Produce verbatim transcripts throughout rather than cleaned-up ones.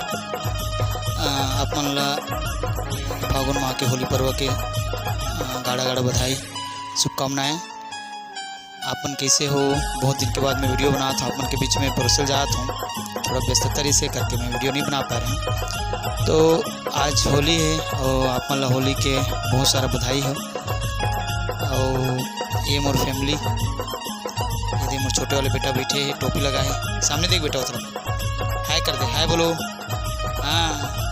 अ, आप मन ला फागुन माह के होली पर्व के, अ, गाड़ा गाड़ा बधाई, शुभकामनाएं। आप मन कैसे हो? बहुत दिन के बाद मैं वीडियो बनात हूँ, आप मन के बीच में परोसल जात हूँ। थोड़ा व्यस्तता रहिसे करके मैं वीडियो नहीं बना पा रहे हूँ। तो आज होली है और आप मन ला होली के बहुत सारा बधाई हो। और ये मोर फैमिली, ये दे मोर छोटे वाले बेटा बैठे हैं, टोपी लगाए। सामने देख बेटा, उतरा, हाय कर दे, हाय बोलो। हाँ,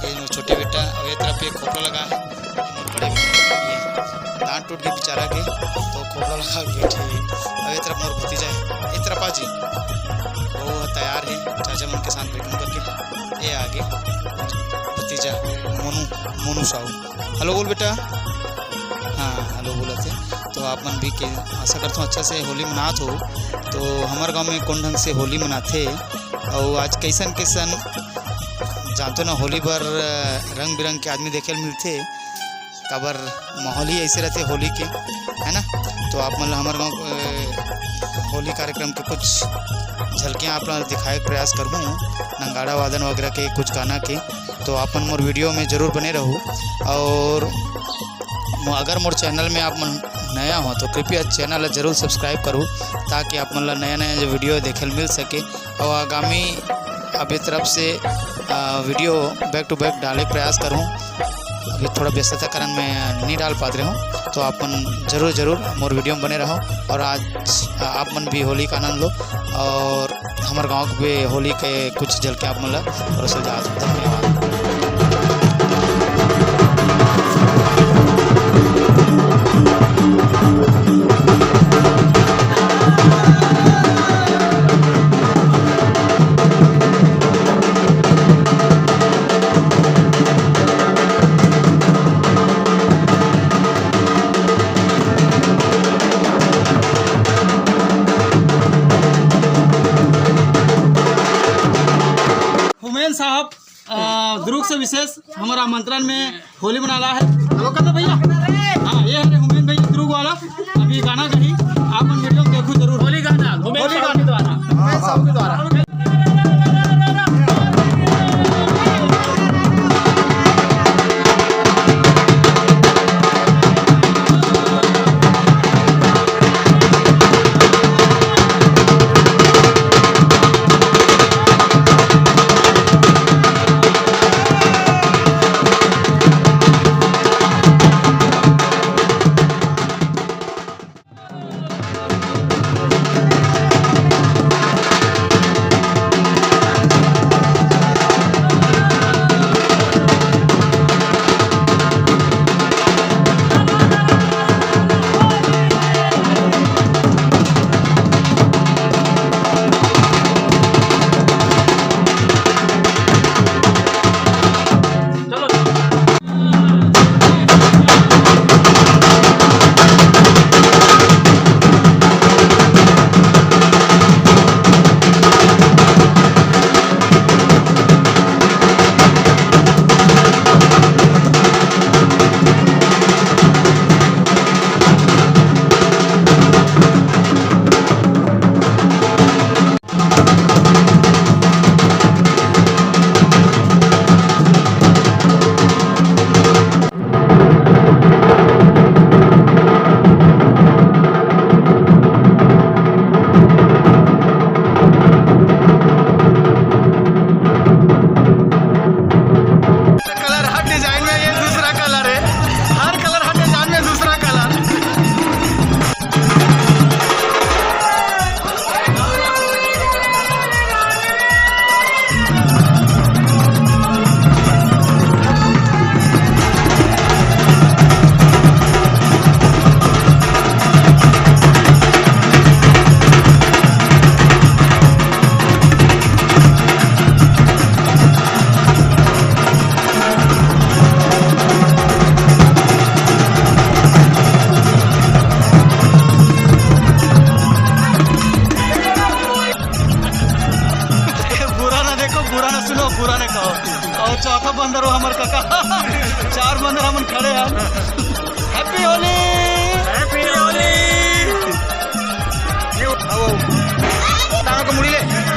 ये मोर छोटे बेटा, और ये तरफ ये खोपड़ा लगा है, ये मोर बड़े बेटा, ये दांत टूट के बेचारा के, तो खोपड़ा लगा के बैठे हैं। और ये तरफ मोर भतीजा है, ये तरफ आजी, वो तैयार है, चाचा मन के साथ बैठूं करके। ये आगे भतीजा मोनू, मोनू साहू, हेलो बोल बेटा। हाँ, हेलो बोलत हे। तो आप मन भी के, आशा करथों अच्छा से होली मनात हो। तो हमर गांव में कौन ढंग से होली मनाथे, और आज कैसन कैसन, जानते ना, होली बर, अ, रंग बिरंग के आदमी देखे ल मिलथे, काबर माहौल ही ऐसे रहते होली के, है ना। तो आप मन ला हमर गांव, अ, होली कार्यक्रम के कुछ झलकियां आप ला दिखाए के प्रयास करहूँ, नंगाड़ा वादन वगैरह के, कुछ गाना के। तो आप मन मोर वीडियो में जरूर बने रहू। और मो-, अगर मोर चैनल में आप मन नया हो तो कृपया चैनल ला जरूर सब्सक्राइब करू, ताकि आप मन ला नया नया जो वीडियो देखे ल मिल सके। और आगामी अभी तरफ से, आ, वीडियो back to back डाले के प्रयास करूँ। अभी थोड़ा व्यस्तता कारण मैं नहीं डाल पात रहे हूँ, तो आप मन जरूर जरूर मोर वीडियो में बने रहो। और आज, आ, आप मन भी होली का आनंद लो और हमर गांव के होली के कुछ झलके आप मन ला परोसल जात हे। धन्यवाद। हुमैन साहब, अ, दुर्ग से विशेष हमारा आमंत्रण में होली मनाला है। हेलो कर दो भैया। हाँ, ये है हुमैन भैया दुर्ग वाला। अभी गाना कहीं आप मन वीडियो में देखो जरूर। होली गाना, हुमैन होली साहब गाना। के द्वारा। हुमैन साहब के द्वारा। कलर हर डिजाइन में ये दूसरा कलर है, हर कलर हर डिजाइन में दूसरा कलर। बुरा ना देखो, बुरा ना सुनो, बुरा ना कहो। और चौथा बंदर वो हमर काका। चार बंदर हमन खड़े हैं। Happy Holi! Happy Holi! आओ, आओ। तारा को मुड़ी ले।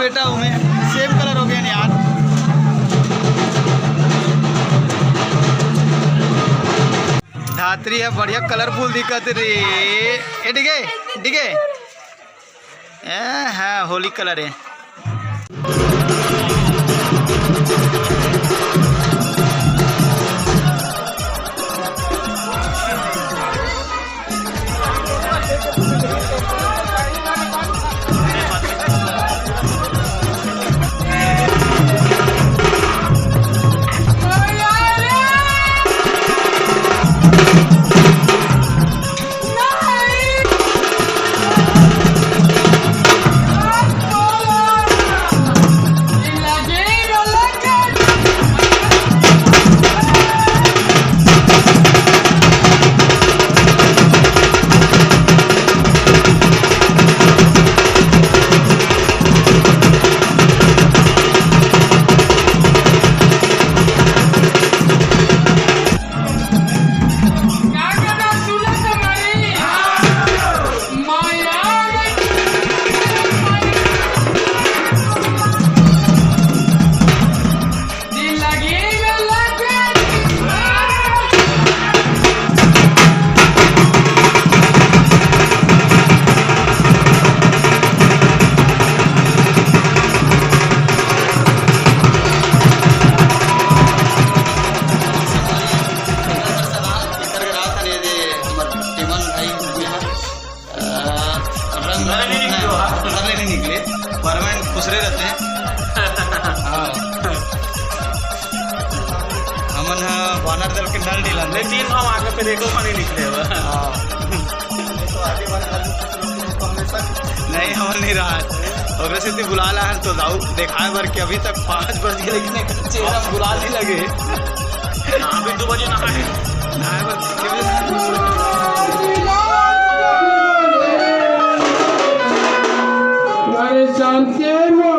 बेटा, उमे same colour हो गया यार। धातरी ह बढ़िया colourful दिखत रे। ए, ठीक है, ठीक है। ए, हाँ, होली colour है। अ, रंग अरे नहीं निकले, हाँ। अरे नहीं निकले, permanent खुसरे रहते हैं। हाँ। हमन ह वानर दल के नल डीलन। नहीं, तीन हम आगे पे देखो, पानी निकले हुआ। हाँ। नहीं, हमन नहीं रहा। ओकरे सेती बुला ला हन तो दाऊ देखाए बर कि अभी तक पाँच बज गए, लेकिन एकर चेहरा में गुलाल नहीं लगे। अभी दो बजे नहाए। नहाए बर के बजे नहाए? अरे शांति है ना?